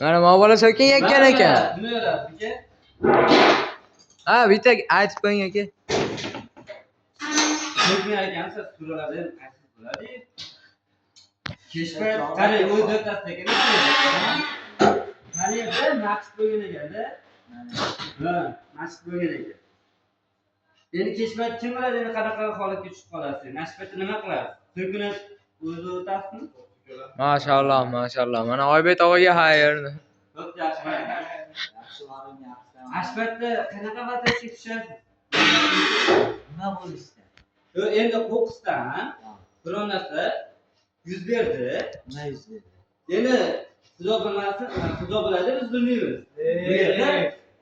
Mana mana bola so'kinayotgan ekan. Nima bo'ladi, aka? Ha, bitta aytib qo'ying aka. So'kmay ekansiz, suralarda ham aytib bo'ladi. Kech payt qarang, o'z o'rtasida ekan. Mana yerda maqsad bo'lgan ekanda. Ha, maqsad bo'lgan ekan. Endi kech payt kim biladi endi qanaqa holatga tushib qolasiz? Mana shu paytda nima qilasiz? So'kinib o'zi o'tasizmi? Mashalloh, mashalloh. Mana Oybek tog'aga xayr. Yo'q, yaxshi. Yaxshi boring, yaxshi. Mana shu paytda qanaqa vaziyatga tushasiz? Nima bo'lishdi? Yo'q, endi qo'qqisdan biror narsa yuz berdi. Nima yuz berdi? Endi Xudo bilmasin, Xudo biladi, biz bilmaymiz. Bu yerda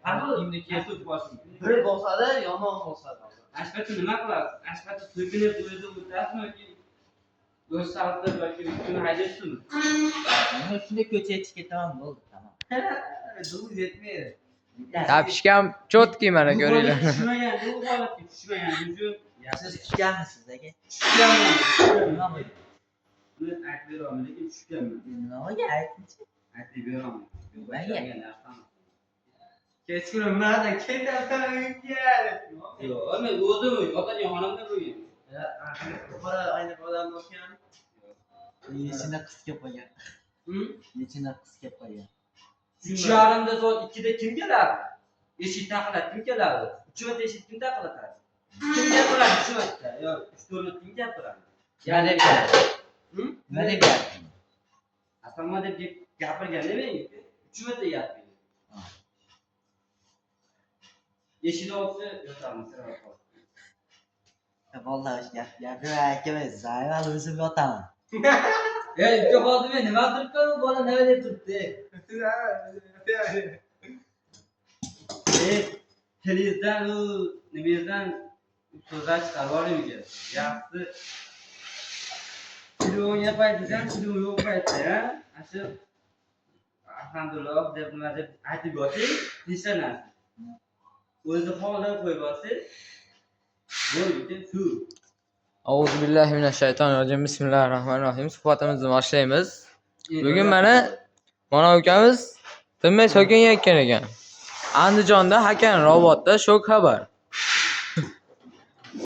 har xil kesib boshim. Bir bosadi, yomon bosadi. Ana shu paytda nima qilasiz? Ana shu paytda so'kinib o'zi o'tasizmi yoki o'z saltib yoki ustini haydaysizmi? Men shunday ko'chaga chiqib ketaman, bo'ldi, tamom. Duz yetmaydi. Tapishgan cho'tki mana Bu ko'ringlar. holatga tushmagan, bu holatga tushmagan uchun Siz tushganmisiz aka? tushganman. Nima bo'ldi? Buni aytib bera olmayman, lekin tushganman. Nima bo'lgan? Aytingchi. Aytib bera olmayman. Nimaga? Kechqurun mana ketasan uyga. Yo'q, men o'zim yotadigan xonamda bo'lgan. Qora ayni odam bosgan. Nechina qiz kelib qolgan. Nechina qiz kelib qolgan. 3:30da soat 2da kim keladi? Eshik taqiladi, kim keladi? 3 marta eshik kim taqillatadi? Kim gapiradi 3 marta? Yo, 3-4 marta kim gapiradi? Nima deb gapirdi? Hı? Nima deb gapirdi? Asalma deb gapirganda menga 3 marta gapirgan. Ha. Eshikni olsa yotamiz, sirab qolib. Vallahi gap gapirma aka, men zayval o'zim yotaman. Ey, uka hozir men nima turibman, bu bola nima deb turibdi? Ey, tilingizdan u nimangizdan so'zlar chiqarib yuboring uka. Yaxshisi telefon paytida ham, telefon yo'q paytda ham ana shu alhamdulillah deb nima deb aytib yoting, tinchlanasiz. O'zi holdan qo'yib olsangiz, bo'ldi uka, shu. Auzu billahi minash shaytonir rojim. Bismillahirrohmanirrohim. Suhbatimizni boshlaymiz. Bugun mana ukamiz tinmay so'kinayotgan ekan. Andijonda Hakan robotda shok xabar.